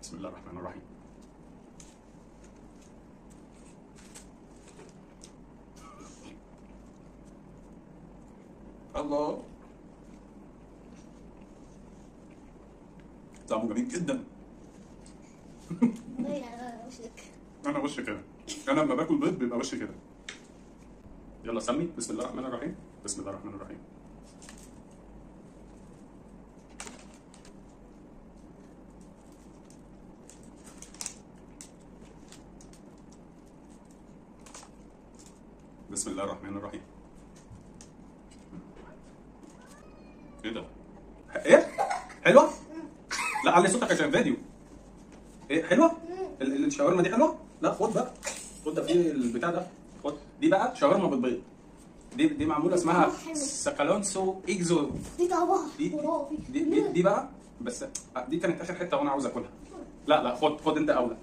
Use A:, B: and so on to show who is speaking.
A: بسم الله الرحمن الرحيم. الله، طعمه جميل جدا.
B: باين على وشك.
A: انا وشي كده، انا لما باكل بيض بيبقى وشي كده. يلا سمي. بسم الله الرحمن الرحيم. بسم الله الرحمن الرحيم. بسم الله الرحمن الرحيم. ايه ده؟ ايه؟ حلوة؟ لا علي صوتك عشان فيديو. ايه حلوة؟ الشاورما دي حلوة؟ لا خد بقى، خد ده في البتاع ده، خد دي بقى شاورما بالبيض. دي معمولة اسمها سكالونسو اكزو.
B: دي طعمها خرافي.
A: دي بقى، بس دي كانت اخر حتة وانا عاوز اكلها. لا لا خد انت اولى.